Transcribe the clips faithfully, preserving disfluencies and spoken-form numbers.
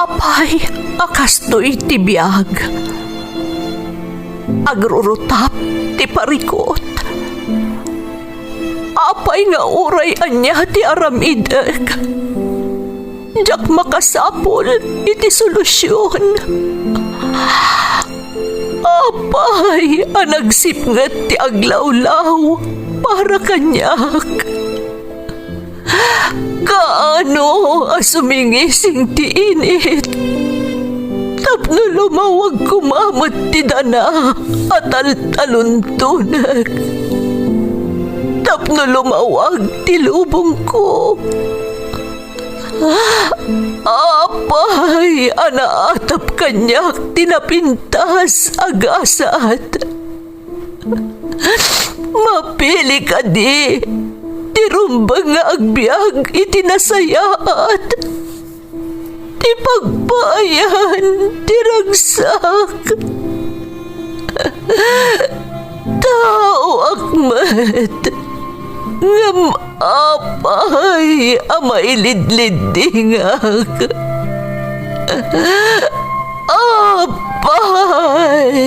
Apay a kastoy ti biag? Agrurutap ti parikut. Apay nga uray ania ti aramidek, diak makasapul iti solusion. Apay a nagsipnget ti aglawlaw para kaniak? Kaano a sumingising ti init tapno lumawag koma met ti dana a taltaluntonek, tapno lumawag ti lubongko? Apay a naatap kaniak ti napintas a gasat? Mapili kadi ti rumbeng nga agbiag iti nasayaat, ti pagpaayan ti ragsak? Taoak met, ngem apay a mailidliddingak? Apay!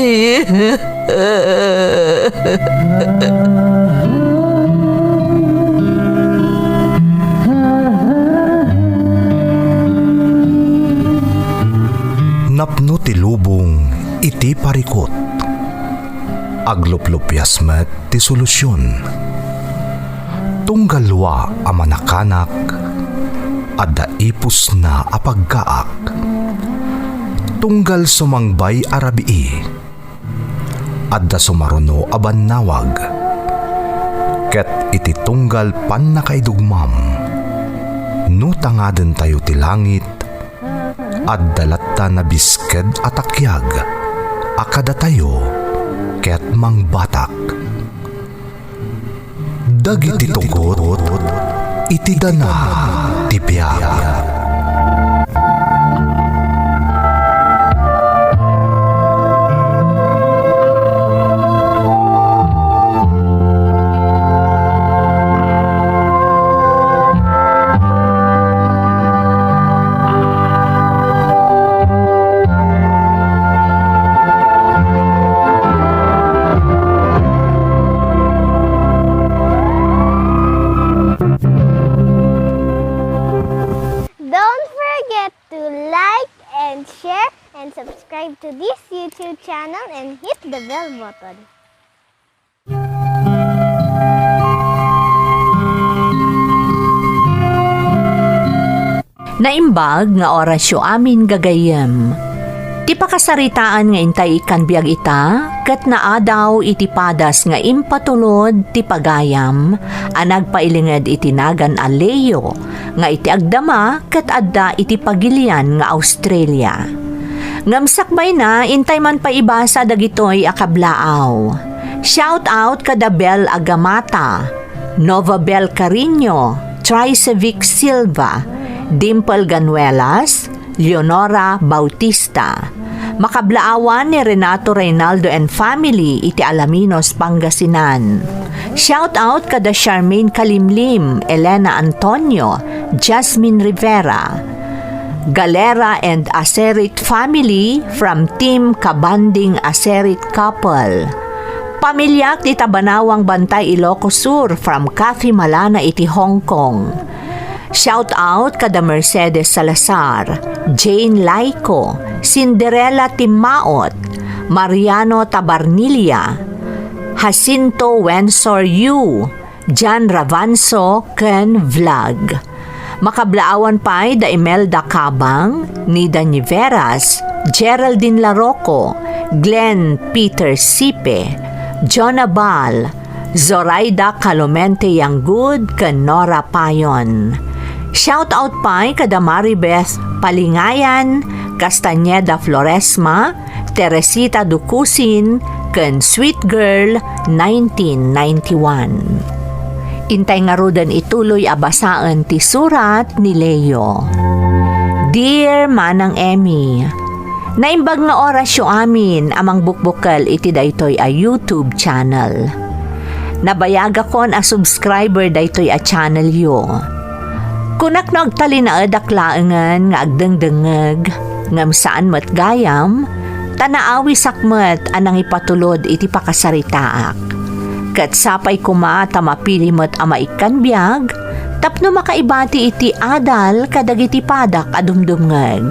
Napno ti lubong iti parikut. Agluplupias met ti solusion. Tunggal lua a manakanak, adda ipusna a paggaak. Tunggal sumangbay a rabii, adda sumaruno a bannawag. Ket iti tunggal pannakaidugmam, no tangadentayo ti langit, adda latta nabisked a takiag a kadatayo ket mangbatak. Dagiti tugot iti dana ti biag. Don't forget to like and share and subscribe to this YouTube channel and hit the bell button. Naimbag nga orasyo amin gagayyem. Ti pakasaritaan nga intay ikkan biag ita, ket naadaw iti padas nga impatulod ti pagayam a nagpailinged iti nagan a Leo, nga iti agdama ket adda iti pagilian nga Australia. Ngem sakbayna, intay man pay ibasa dagitoy a kablaaw. Shout out kada Bel Agamata, Nova Bel Carino, Tricevic Silva, Dimple Ganuelas, Leonora Bautista. Makablaawan ni Renato Reynaldo and family iti Alaminos, Pangasinan. Shout out kada Charmaine Kalimlim, Elena Antonio, Jasmine Rivera. Galera and Acerit family from Team Kabanding Acerit couple. Pamiliak ti Tabanawang Bantay, Ilocos Sur from Kathy Malana iti Hong Kong. Shout out kada Mercedes Salazar, Jane Laico, Cinderella Timmaot, Mariano Tabarnilla, Jacinto Wensor Yu, Jan Ravanso ken Vlog. Makablaawan pay da Imelda Cabang, Nida Niveras, Geraldine Larocco, Glenn Peter Sipe, Jonah Bal, Zoraida Calomente Yanggud ken Nora Payon. Shout out pay kada Maribeth Palingayan, Castañeda Floresma, Teresita Ducusin, ken Sweet Girl nineteen ninety-one. Intay ngaruden ituloy a basaen ti surat ni Leo. Dear Manang Emmy, naimbag nga orasyo amin a mangbukbukel iti daytoy a YouTube channel. Nabayagakon a subscriber daytoy a channelyo. Kunak no agtalinaedak laengen nga agdengdengngeg, ngem saan met gayam, ta naawisak met a nangipatulod iti pakasaritaak. Ket sapay koma ta mapili met a maikkan biag tapno makaibati iti adal kadagiti padak a dumdumngeg.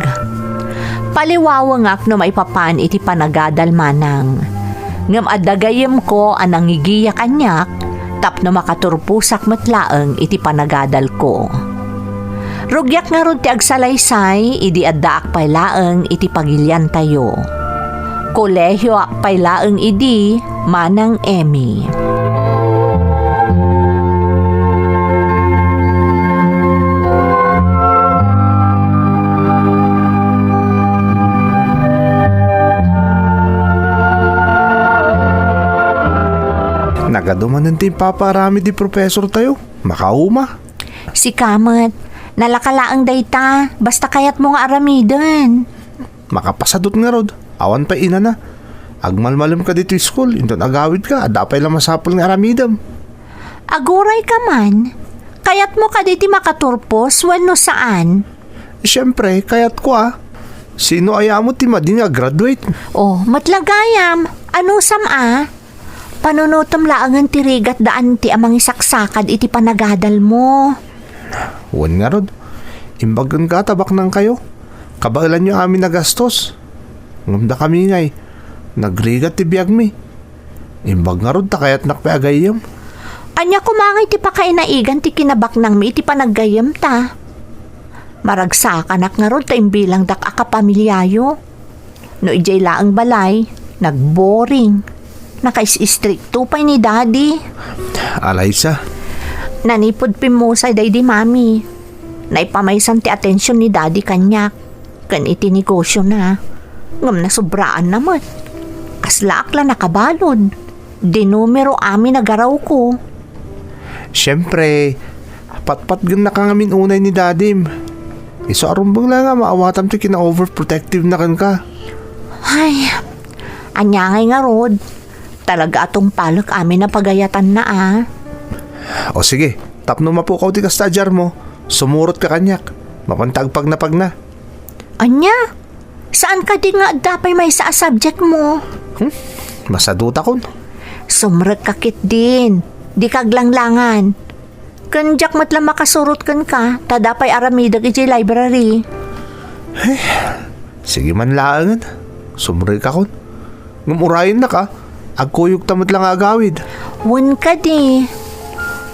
Paliwawengak no maipapan iti panagadal manang. Ngem adda gayyemko a nangigiya kaniak tapno makaturposak met laeng iti panagadalko. Rugiak ngarud ti agsalaysay idi addaak pay laeng iti pagiliantayo. Kolehioak pay laeng idi, Manang Emmy. Nagadu manen ti impapaaramid ti professor tayo. Makauma. Sika met, nalaka laeng dayta, basta kayatmo nga aramiden. Makapasadut ngarud, awan pay inana. Agmalmalem ka ditoy school, inton agawidka, adda pay la masapul nga aramidem. Aguray ka man. Kayatmo kadi ti makaturpos wenno saan? Siyempre, kayatko a. Sino aya a met ti madi nga graduate? Oh, met la gayam. Anusam a? Panunotem laengen ti rigat da Auntie a mangisaksakad iti panagadalmo. Wen ngarud, imbag kenka ta baknangkayo. Kabaelanyo amin a gastos. Ngem dakami ngay, nagrigat ti biagmi. Imbag ngarud ta kayatnak pay a gayyem. Ania koma ngay ti pakainaigan ti kinabaknangmi iti panaggayyemta? Maragsakanak ngarud ta imbilangdak a kapamiliayo. No idiay laeng balay, nagboring. Nakais-istrikto pay ni Daddy. Alaysa. Nanipud pimmusay daydi Mami. Naipamaysan ti atensiyon ni Daddy kaniak ken iti negosiona. Ngem nasubraanna met. Kaslaak la nakabalud. Dinumero amin a garawko. Siyempre, patpatgennaka ngamin unay ni Dadim. Isu a rumbeng la nga maawatam ti kina-overprotective na kenka. Ay, ania ngay ngarud? Talaga a tungpalek amin a pagayatanna a. O sige, tapno mapukaw ti kasta a diarmo, sumurotka kaniak. Mapanta agpagnapagna. Ania? Saan kadi nga adda pay maysa a subject mo? Hmm? Masadutakon. Sumrekka ketdin. Dika aglanglangan. Ken diak met la makasurot kenka, ta adda pay aramidek idiay library. Eh, sige man laengen. Sumrekakon. Ngem urayennaka, agkuyogta met la nga agawid. Wen kadi.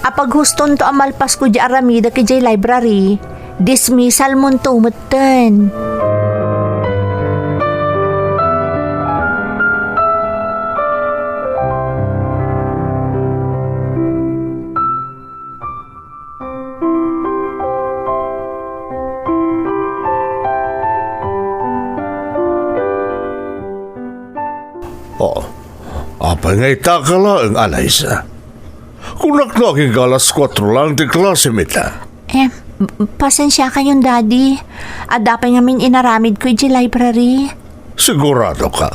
Apaghustonto a malpasko diay aramidek idiay library, dismissalmonto metten. Oh, apay nga itaka laeng, Alaysa? Kunak no agingga alas kuatro lang ti klasem ita. Eh, pasensiakayon, Daddy. Adda pay ngamin inaramidko idiay library. Sigurado ka?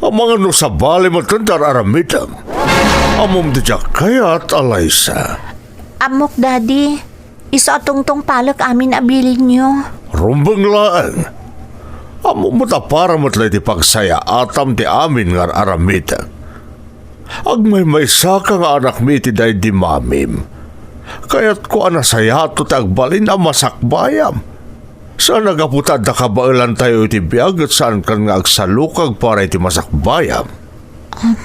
Amangan no sabali met ti ar-aramidem. Ammom ti diak kayat, Alaysa. Ammok, Daddy. Isu a tungtungpalek amin a bilinyo. Rumbeng laeng. Ammom met a para met la iti pagsayaatam ti amin nga ar-aramidek. Agmaymaysaka nga anakmi iti daydi mamim. Kayatko a nasayato ti agbalin a masakbayam. Saan a gapu ta adda kabaelantayo iti biag ket saankan nga agsalukag para iti masakbayam. Um,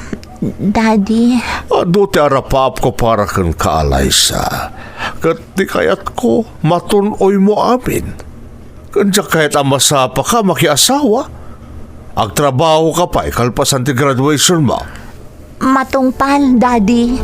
Daddy. Adu ti arapaapko para kenka, Alaysa. Ket ti kayatko, matun-oymo amin. Ken diak kayat a masapaka a makiasawa. Agtrabahoka pay kalpasan ti graduationmo. Matungpal, Daddy.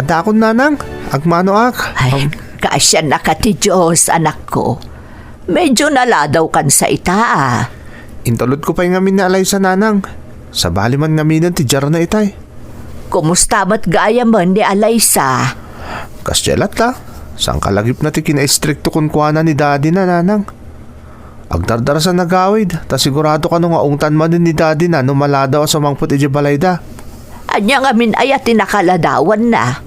Addaakon, nanang, agmanoak. Ay, kaasiannaka ti Dios, anakko. Medyo naladawkan sa ita, a. Intulodko pay ngamin ni Alaysa, nanang. Sabali man ngaminen ti diarna itay. Kumusta met gayamen ni Alaysa? Kasdiay latta, sangkalagipna ti kinaistrikto kenkuana ni dadina, nanang. Agdardarasa nagawid, ta sigurado kano nga ungtan manen ni dadina no maladaw a sumangpet idiay balayda. Ania ngamin aya ti nakaladawanna?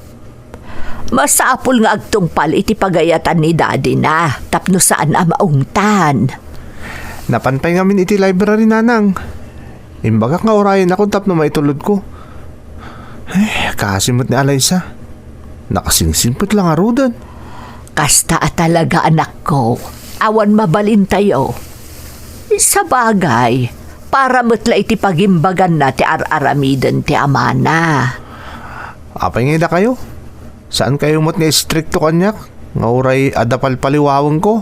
Masapul nga agtungpal iti pagayatan ni dadina tapno saan a maungtan. Napan pay ngamin iti library, nanang. Imbagak nga urayenakon tapno maitulodko. Eh, kaasi met ni Alaysa. Nakasingsingpet la ngaruden. Kasta a talaga, anakko. Awan mabalintayo. Sabagay, para met la iti pagimbaganna ti ar-aramiden ti amana. Apay ngay dakayo? Saan kayo met nga istrikto kaniak nga uray adda palpaliwawengko?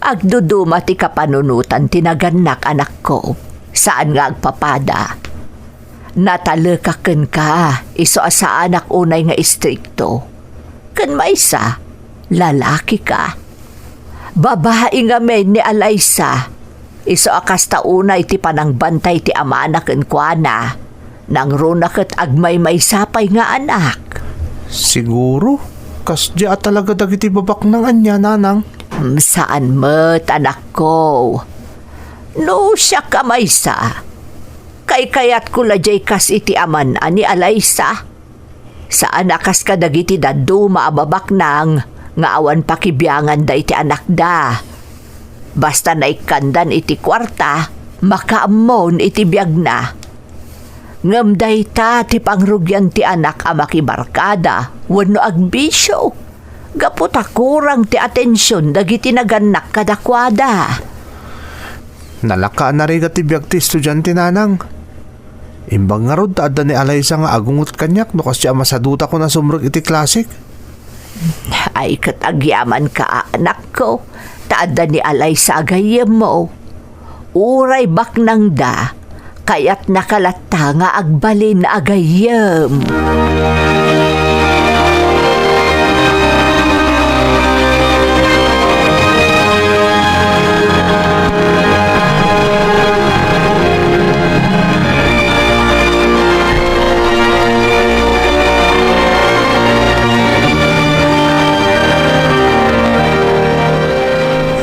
Agduduma ti kapanunotan ti nagannak, anakko. Saan nga agpapada. Natalekak kenka, isu a saanak unay nga istrikto. Ken maysa, lalakika. Babai ngamin ni Alaysa, isu a kasta unay ti panangbantay ti amana kenkuana, nangruna ket agmaymaysa pay nga anak. Siguro, kasdiay a talaga dagiti babaknang ania, nanang? Mm, saan met, anakko. No siak a maysa, kaykayatko la diay kas iti aman a ni Alaysa. Saan a kas kadagiti dadduma a babaknang nga awan pakibianganda iti anakda. Basta naikkandan iti kuarta, makaammon iti biagna. Ngem dayta ti pangrugian ti anak a makibarkada wenno agbisio, gapu ta kurang ti atension dagiti nagannak kadakuada. Nalaka a narigat ti biag ti estudiante, nanang. Imbag ngarud ta adda ni Alaysa nga agungot kaniak no kasdiay a masadutako a sumrek iti klasek. Ay, ket agyamanka, anakko, ta adda ni Alaysa a gayyemmo. Uray baknangda, kayatnaka latta nga agbalin a gayyem.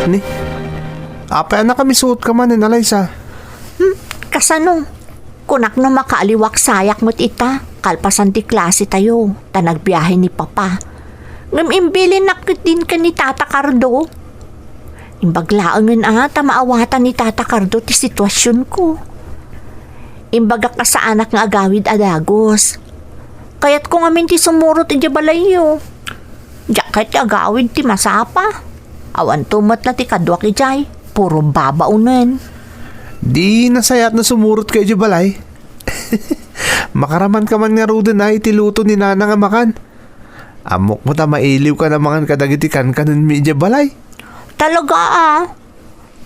Ni, apay a nakamisuotka manen, Alaysa? Hmm, kasano? Kunak no makaaliwak sayak met ita, kalpasan ti klasetayo, ta nagbiahe ni Papa. Ngem imbilinnak ketdin ken ni Tata Cardo. Imbag laengen a ta maawatan ni Tata Cardo ti situasionko. Imbagak a saanak nga agawid a dagus. Kayatko ngamin ti sumurot idiay balayyo. Diak kayat ti agawid ti masapa. Awanto met la ti kaduak idiay. Puro babaonen. Di nasayaat no sumurot ka idiay balay. Makaramanka man ngaruden a iti luto ni Nanang a makan. Ammok met a mailiwkan a mangan kadagiti kankanenmi idiay balay. Talaga a?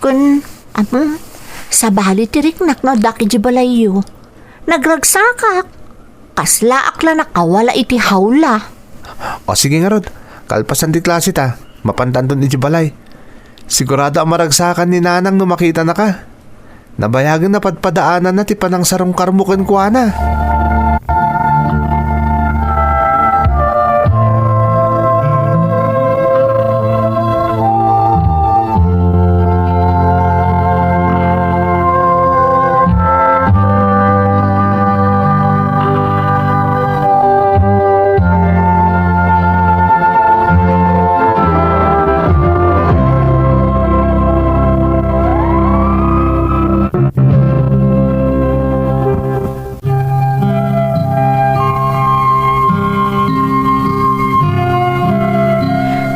Ken, amo, sabali ti riknak no addak idiay balayyo. Nagragsakak. Kaslaak la nakawala iti hawla. O sige ngarud, kalpasan ti klaseta, mapantanton idiay balay. Sigurado a maragsakan ni Nanang no makitanaka. Nabayagen a padpadaananna ti panangsarungkarmo kenkuana.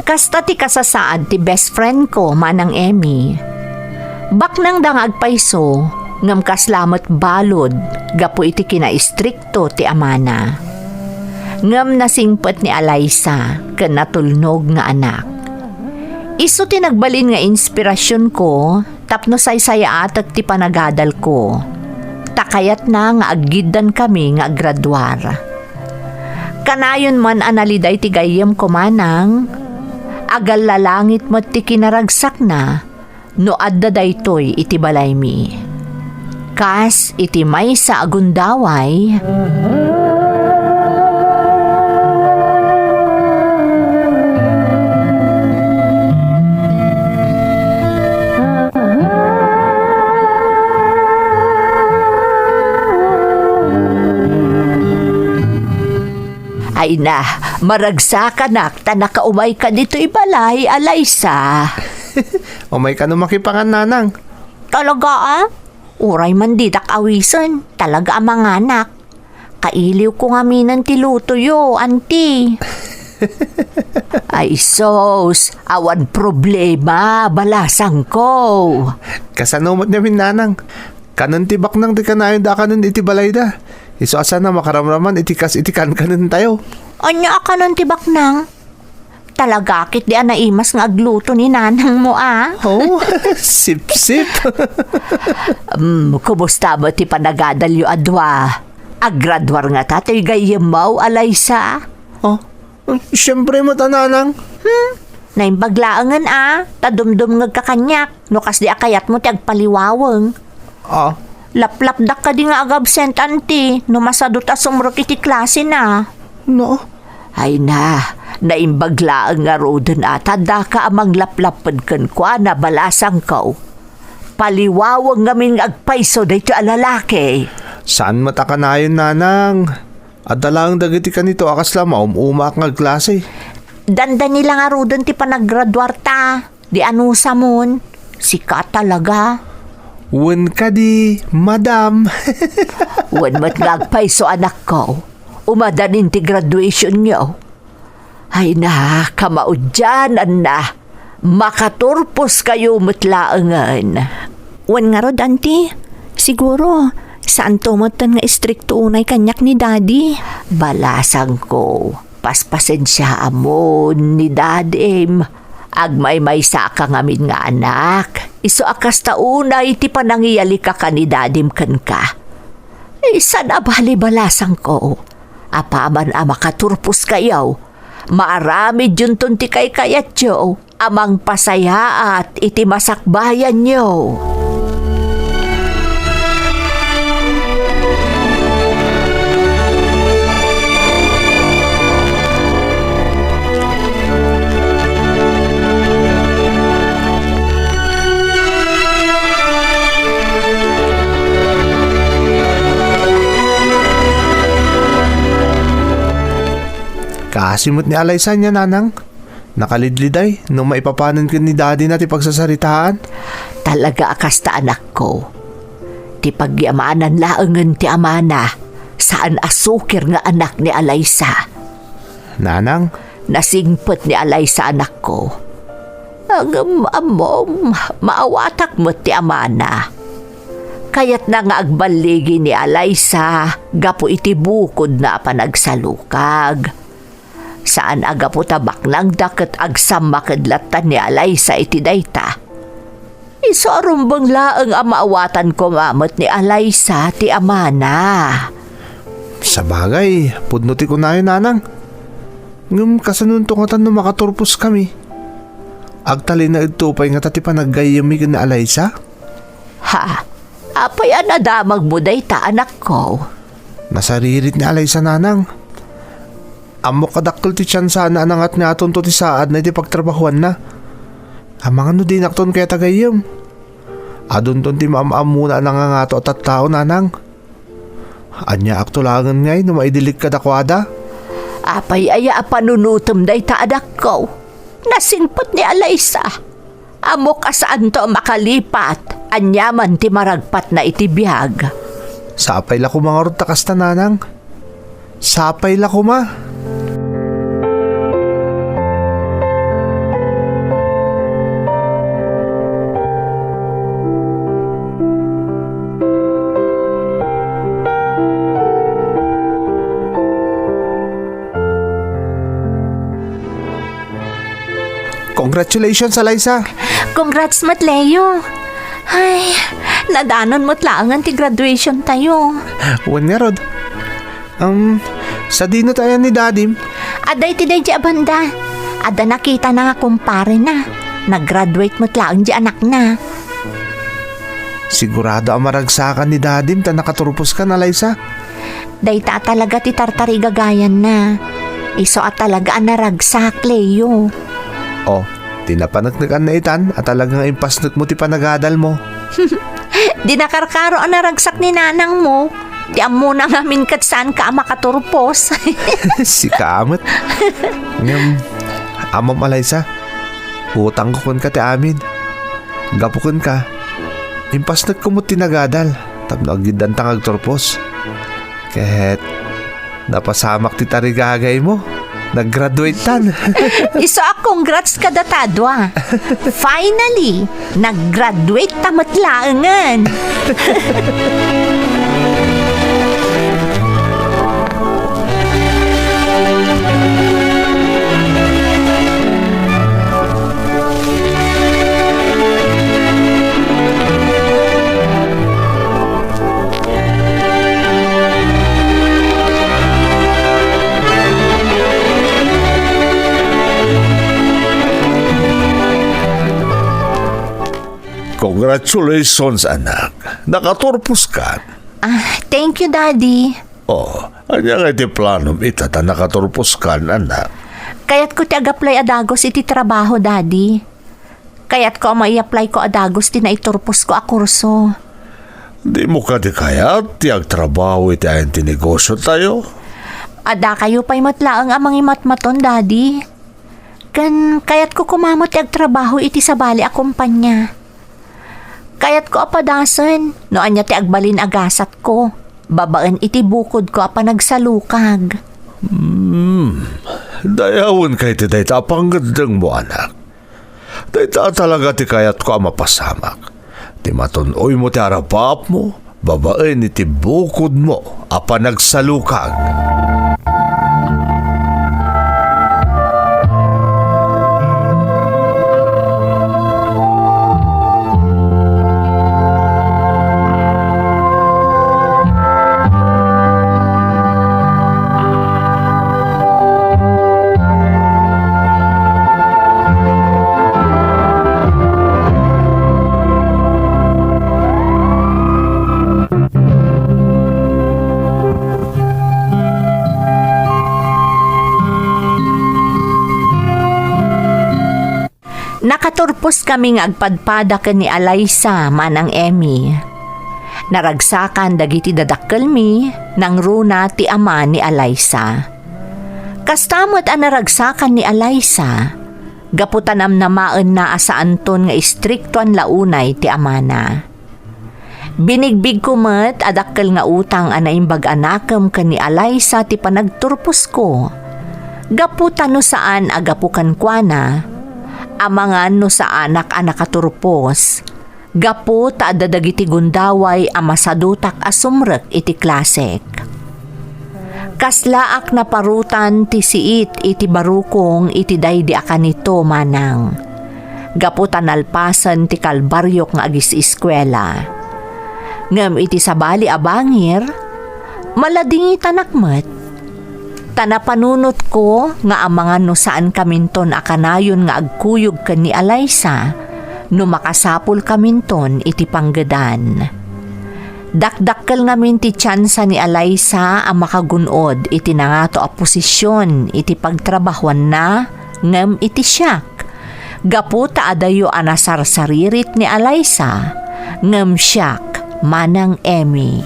Kasta ti kasasaad ti best friend ko, Manang Emmy. Baknangda nga agpayso, ngem kasla met balud gapu iti kinaistrikto ti amana. Ngem nasingpet ni Alaysa ken natulnog nga anak. Isu ti nagbalin nga inspirasionko tapno saysayaatek ti panagadalko, ta kayatna nga aggiddankami nga aggraduar. Kanayon man a naliday ti gayyemko, Manang, agallalangit met ti kinaragsakna no adda daytoy iti balaymi. Kas iti maysa a gundaway. Ay na, maragsakanak ta nakaumayka ditoy balay, Alaysa. Umayka no makipangan, nanang. Talaga, a? Uray man didak awisen, talaga a manganak. Kailiwko ngaminen ti lutoyo, anti. Ay sus, awan problema, balasangko. Kasano met ngamin, nanang? Kanen ti baknang ti kanayonda a kanen iti balayda. Isu a saan a makaramraman iti kas iti kankanentayo. Ania a kanen ti baknang? Talaga ketdi a naimas nga agluto ni nanangmo, a? Oh, sipsip. Mm, kumusta met ti panagadalyo a dua? Aggraduar ngata toy gayyemmo, Alaysa? Oh, siyempre met a, nanang. Hmm? Naimbag laengen, a, ta dumdumngegka kaniak no kasdi a kayatmo ti agpaliwaweng. Ah? Laplapdak kadi nga agabsent, anti, no masado ta sumrek iti klasena. No? Ay na, naimbag laeng ngaruden a ta addaka a manglaplapped kenkuana, balasangko. Paliwaweng ngamin nga agpayso daytoy a lalaki. Saan met a kanayon, nanang? Adda laeng dagiti kanito a kasla maum-umaak nga agklase. Dandani la ngaruden ti panaggraduarta. Di anusamon, sika talaga. Wen kadi, madam. Wen met nga agpayso, anakko. Umadanin ti graduationyo. Ay na, kamaudiananna. Makaturposkayo met laengen. Wen ngarud, anti. Siguro, saanto metten nga istrikto unay kaniak ni Daddy. Balasangko, paspasensiaamon ni Dadim. Agmaymaysaka ngamin nga anak. Isu a kasta unay ti panangiyalikakan ni Dadim kenka. Saan a bali, balasangko. Apaman a makaturposkayo, maaramidyonton ti kaykayatyo a mangpasayaat iti masakbayanyo. Kaasi met ni Alaysa nia, nanang. Nakalidliday no maipapanen ken ni dadina ti pagsasaritaan. Talaga a kasta, anakko. Ti pagyamanan laengen ti amana, saan a sukir nga anak ni Alaysa. Nanang? Nasingpet ni Alaysa, anakko. Ngem ammom, maawatak met ti amana. Kayatna nga agballigi ni Alaysa gapu iti bukodna a panagsalukag. Saan a gapu ta baknangda ket agsammaked latta ni Alaysa iti dayta. Isu a rumbeng laeng a maawatan koma met ni Alaysa ti amana. Sabagay, pudno ti kunayo, nanang. Ngem kasanonto ngatan no makaturposkami? Agtalinaedto pay ngata ti panaggayyemmi ken ni Alaysa? Ha? Apay a nadamagmo dayta, anakko? Nasaririt ni Alaysa, nanang. Ammok a dakkel ti tiansana a nangatngatonto ti saadna iti pagtrabahuanna. Amangan no dinakton kayat agayyem. Adunton ti maam-ammona a nangangato a tattao, nanang. Aniaakto laengen ngay no maidilig kadakuada? Apay aya a panunotem dayta, anakko? Nasingpet ni Alaysa. Ammok a saanto a makalipat, aniaman ti maragpatna iti biag. Sapay la koma ngarud ta kasta, nanang. Sapay la koma. Congratulations, Alaysa! Congrats met, Leo! Ay, nadanon met laengen ti graduation tayo. Wen ngarud. Um, sadino tayo ni Dadim? Adda iti daydi a banda. Adda nakitana nga kumparena. Nag-graduate met laeng di anakna. Sigurado a maragsakan ni Dadim ta nakaturposkan, Alaysa. Dayta a talaga ti tartarigagayanna. Isu a talaga a naragsak, Leo. Oh, ti napaneknekanna itan a talaga nga impasnekmo ti panagadalmo. Di nakarkaro a naragsak ni nanangmo. Ti ammona ngamin ket saanka a makaturpos. Sika met. Ngem, ammom, Alaysa, utangko kenka ti amin. Gapu kenka, impasnekko met ti nagadal tapno aggiddanta nga agturpos. Ket napasamak ti tarigagaymo. Nag-graduate tan. Isu a congrats kadata a dua. Finally, nag-graduate ta met laengen. Congratulations, anak. Nakaturpos ka. Ah, thank you, Daddy. Oh, ania nga iti planom ita ta nakaturpos ka, anak? Kayatko ti ag-apply a dagus iti trabaho, Daddy. Kayatko a mai-apply ko a dagus ti naiturposko a kurso. Dimo kadi kayat ti agtrabaho iti ayan ti negosio tayo? Adda kayo pay met laeng a mangimatmaton, Daddy. Ken kayatko koma met ti agtrabaho iti sabali a kompania. Kayatko a padasen no ania ti agbalin a gasatko babaen iti bukodko a panagsalukag. Hmm, dayawenka iti dayta a pangngeddengmo, anak. Dayta a talaga ti kayatko a mapasamak. Ti matun-oymo ti arap-apmo babaen iti bukodmo a panagsalukag. Nakaturposkami nga agpadpada ken ni Alaysa, Manang Emmy. Naragsakan dagiti dadakkelmi, nangruna ti ama ni Alaysa. Kasta met a naragsakan ni Alaysa, gapu ta namnamaenna a saanton nga istriktoan la unay ti amana. Binigbigko met a dakkel nga utang a naimbag a nakem ken ni Alaysa ti panagturposko. Gapu ta no saan a gapu kenkuana, amangan no saanak a nakaturpos, gapu ta adda dagiti gundaway a masadutak a sumrek iti klasek. Kaslaak naparutan ti siit iti barukong iti daydi a kanito, manang. Gapu ta nalpasen ti kalbariok nga agis-iskuela. Ngem iti sabali a bangir, maladingitanak met. Ta napanunotko nga amangan no saankaminton a kanayon nga agkuyog ken ni Alaysa no makasapulkaminton iti panggedan. Dakdakkel ngamin ti tiansa ni Alaysa a makagun-od iti nangato a posision iti pagtrabahuanna ngem iti siak, gapu ta adayo a nasarsaririt ni Alaysa ngem siak, Manang Emmy.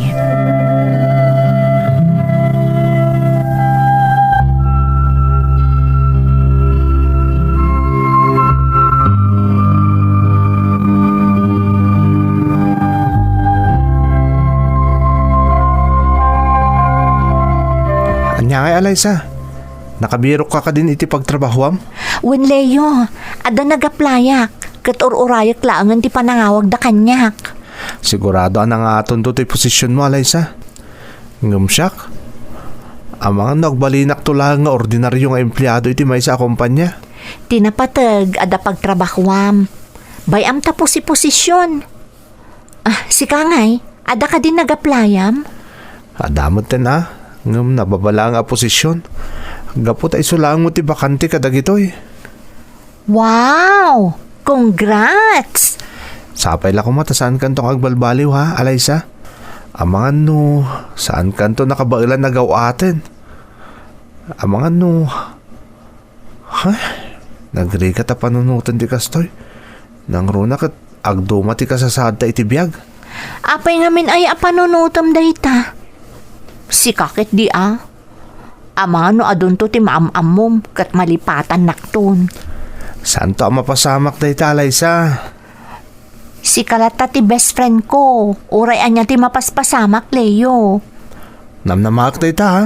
Ania ngay, Alaysa? Nakabirokka kadin iti pagtrabahuam? Wen, Leo, adda nagaplayak, ket ur-urayek laengen ti panangawagda kaniak. Sigurado a nangatonto ti posisionmo, Alaysa. Ngem siak, amangan no agbalinakto laeng nga ordinario nga empleado iti maysa a kompania. Ti napateg, adda pagtrabahuam. Bay-am ta posi-posision. Ah, sika ngay, adda kadi nagaplayam? Adda metten a, ngem nababa laeng a posision. Gapu ta isu laeng met ti bakante kadagitoy. Wow! Congrats! Sapay la koma ta saankanto nga agbalbaliw, ha, Alaysa? Amangan no saankanto nakabaelan a gaw-aten. Amangan no, ha? Nagrigat a panunoten ti kastoy. Nangruna ket agduma ti kasasaadta iti biag. Apay ngamin aya a panunotem dayta? Sika ket di a. Amangan no adunto ti maam-ammom ket malipatannakton. Saanto a mapasamak dayta, Alaysa. Sika latta ti best friend ko. Uray ania ti mapaspasamak, Leo. Namnamaak dayta, ha?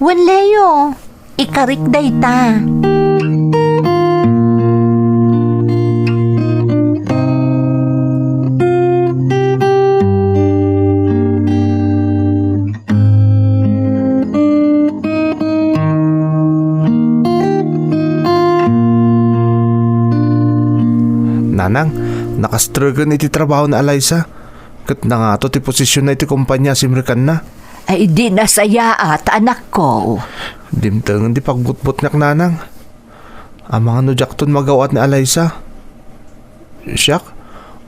Wen, Leo. Ikarik dayta. Nanang, nakastruggle iti trabaho ni Alaysa, ket nangato ti posisionna iti kompania a simrekanna. Ay, di nasayaat, anakko. Dimtengen ti pagbutbutngak, Nanang. Amangan no diakton magaw-at ni Alaysa. Siak,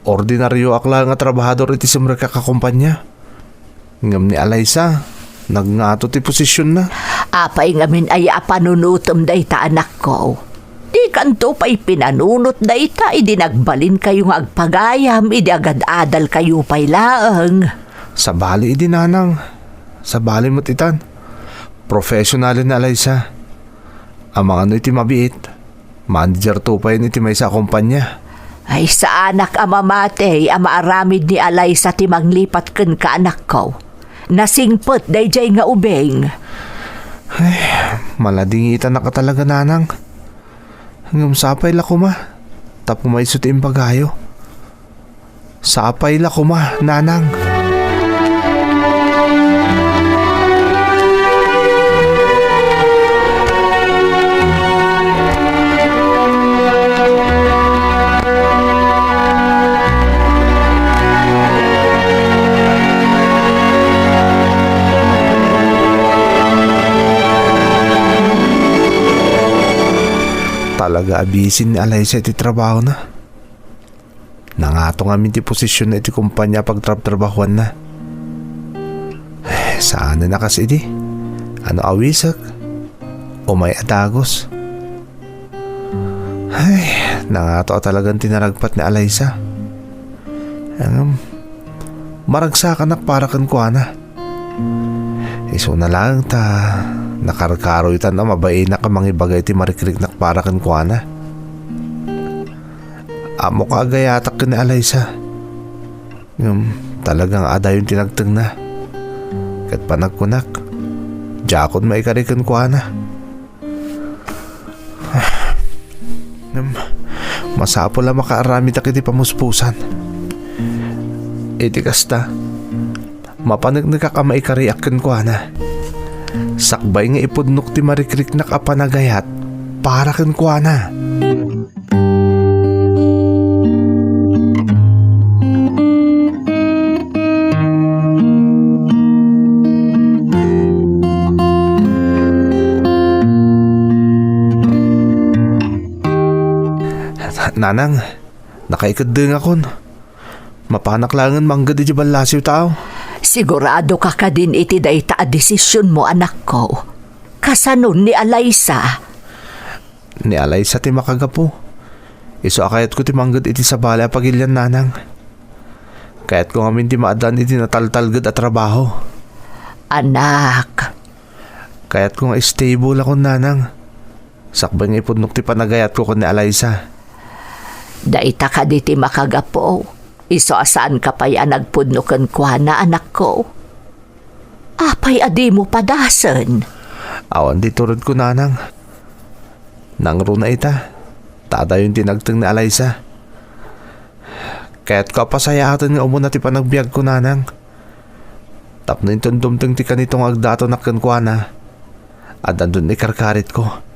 ordinarioak laeng a trabahador iti simrekak a kompania. Ngem ni Alaysa, nagngato ti posisionna. Apay ngamin aya a panunotem dayta, anakko? Dikanto pay pinanunot dayta idi nagbalinkayo nga agpagayam idi agad-adalkayo pay laeng. Sabali idi, Nanang. Sabali met itan. Professional ni Alaysa. Amangan no iti mabiit, managerto pay iti maysa a kompania. Ay, saanak a mamati a maaramid ni Alaysa ti manglipat kenka, anakko. Nasingpet daydiay nga ubing. Ay, maladingitanak a talaga, Nanang. Ngem sapay la koma, ta pumayso ti imbagayo. Sapay la koma, Nanang. Talaga a busy ni Alaysa iti trabahona. Nangato ngamin ti posisionna iti kompania a pagtrabtrabahuanna. Saanen a kas idi. Ano a wisek? Umay a dagus. Ay, nangato a talagan ti naragpat ni Alaysa. Ngem, maragsakanak para kenkuana. Isuna laeng ta nakarkaroytan a mabainak a mangibaga iti marikriknak para kenkuana. Ammok a agayatak ken ni Alaysa. Ngem talaga nga adayon ti nagtengna. Ket panagkunak, diakon maikari kenkuana. Ngem, masapul a makaaramidak iti pamuspusan. Iti kasta, mapaneknekak a maikariak kenkuana. Sakbay nga ipudnok ti marikriknak a panagayat para kenkuana. Nanang, nakaikeddengakon. Mapanak laengen mangged iti ballasiw tao. Siguradoka kadin iti dayta a desisionmo, anakko? Kasanon ni Alaysa? Ni Alaysa ti makagapu. Isu a kayatko ti mangged iti sabali a pagilian, Nanang. Kayatko ngamin ti maaddaan iti nataltalged a trabaho. Anak. Kayatko nga stable akon, Nanang. Sakbay nga ipudnok ti panagayatko ken ni Alaysa. Dayta kadi ti makagapu. Isu a saanka pay a nagpudno kenkuana, anakko. Apay a dimo padasen? Awan ti turodko, Nanang. Nangruna ita, ta adayon ti nagteng ni Alaysa. Kayatko a pasayaaten nga umuna ti panagbiagko, Nanang. Tapno inton dumteng ti kanito nga agdatonak kenkuana, addanton ikarkaritko.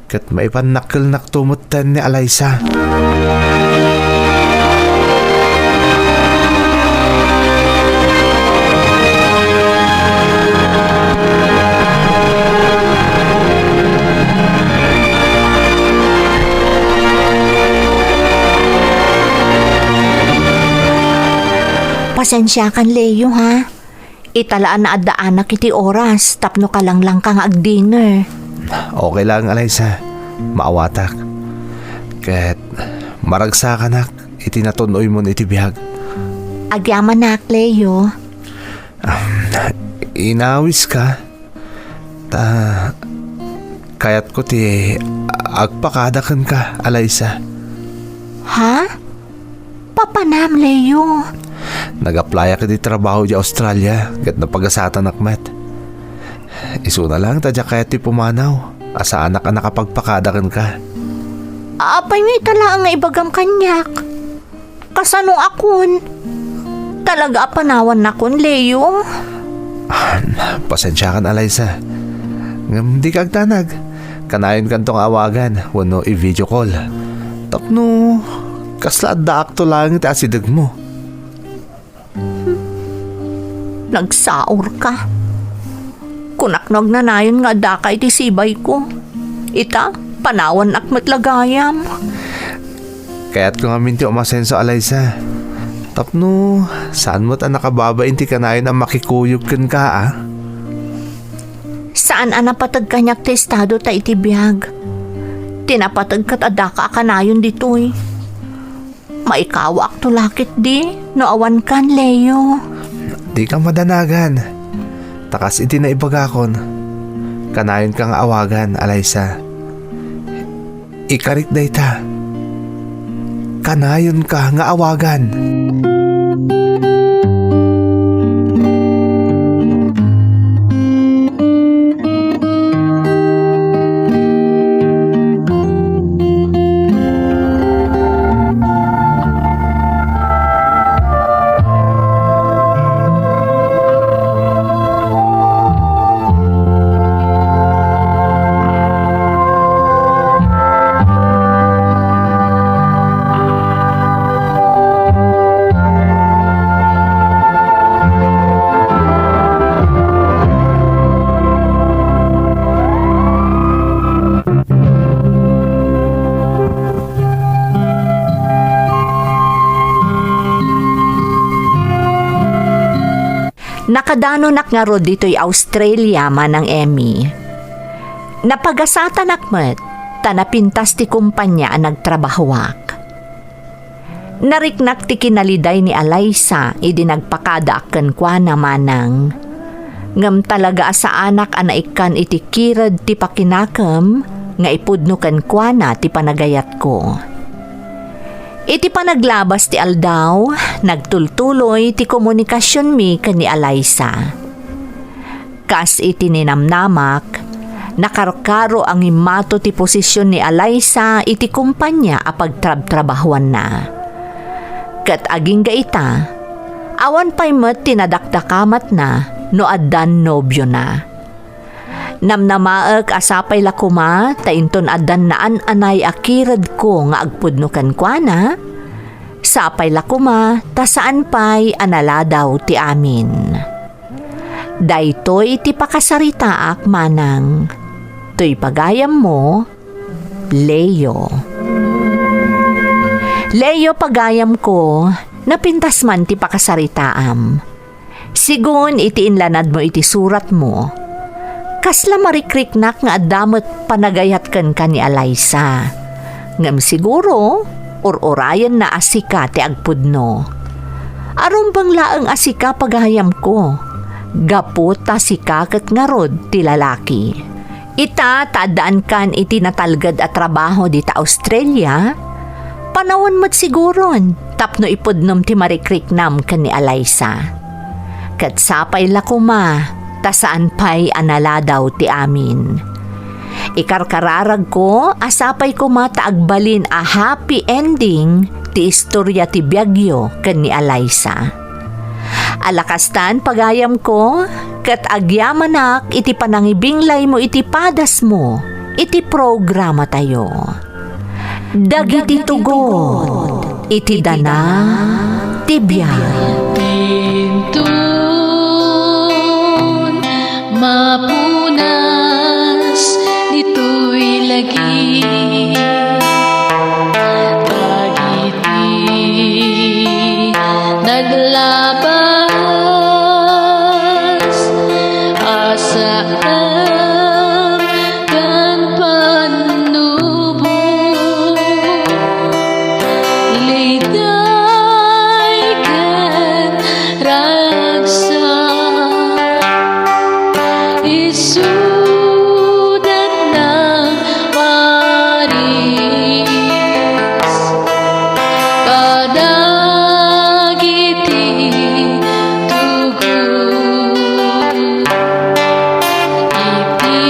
Ket maipannakkelnakto metten ni Alaysa. Sensiakan, Leo, ha? Ita la a naaddaanak iti oras tapno kalanglangka nga agdinner. Okay lang, Alaysa. Maawatak. Ket maragsakanak iti natun-oymon iti biag. Agyamanak, Leo. Inawiska? Ta, kayatko ti agpakada kenka, Alaysa. Ha? Papanam, Leo? Nag-applyak iti trabaho idiay Australia, ket napagasatanak met. Isuna lang ta diak kayat ti pumanaw, a saanak a nakapagpakada kenka. Apay nga ita laeng nga ibagam kaniak? Kasano akon? Talaga a panawannakon, Leo? Ah, pasensiakan, Alaysa. Ngem dika agdanag. Kanayonkanto nga awagan wenno i-video call. Tapno kasla addaakto laeng iti asidegmo. Nagsaorka. Kunak no agnanayon nga addaka iti sibayko. Ita, panawannak met la gayam. Kayatko ngamin ti umasenso, Alaysa. Tapno saan met a nakababain ti kanayon a makikuyog kenka, a? Saan a napateg kaniak ti estado ta iti biag. Ti napateg ket addaka a kanayon ditoy. Maikawaakto la ketdi no awankan, Leo. Dika madanagan. Ta kas iti naibagakon, kanayonka nga awagan, Alaysa. Ikarik dayta. Kanayonka nga awagan. Nakadanonak ngarud ditoy Australia, Manang Emmy. Napagasatanak met, ta napintas ti kumpanya a nagtrabahoak. Nariknak ti kinaliday ni Alaysa idi nagpakadaak kenkuana, Manang. Ngem talaga a saanak a naikkan iti kired ti pakinakem nga ipudno kenkuana ti panagayatko. Iti panaglabas ti aldaw, nagtultuloy ti komunikasionmi ken ni Alaysa. Kas iti ninamnamak, nakarkaro a ngimmato ti posision ni Alaysa iti kumpanya a pagtrabtrabahoanna. Ket agingga ita, awan pay met ti nadakdakamatna no addan nobiona. Namnamaek a sapay la koma ta inton addan naan-anay a kiredko nga agpudno kenkuana, sapay la koma ta saan pay a naladaw ti amin. Daytoy ti pakasaritaak, Manang. Toy pagayammo, Leo. Leo, pagayamko, napintas man ti pakasaritaam. Sigun iti inlanadmo iti suratmo, kasla marikriknak nga adda met panagayat kenka ni Alaysa. Ngem siguro, ur-urayenna a sika ti agpudno. Arumbeng laeng a sika, pagayamko, gapu ta sika ket ngarud ti lalaki. Ita ta addaankan iti natalged a trabaho dita Australia, panawen met siguron tapno ipudnom ti marikriknam ken ni Alaysa. Ket sapay la koma, ta saan pay a naladaw ti amin. Ikarkararagko a sapay koma ta agbalin a happy ending ti istoria ti biagyo ken ni Alaysa. Ala kastan, pagayamko, ket agyamanak iti panangibinglaymo iti padasmo iti programatayo. Dagiti tugot iti dana ti biag. Inton mapunas ditoy lagi, dagiti naglaba Ken pannubo, ilayday ken ragsak, isudat nagparis kadagiti tugot iti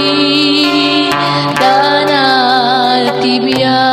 danal ti biag.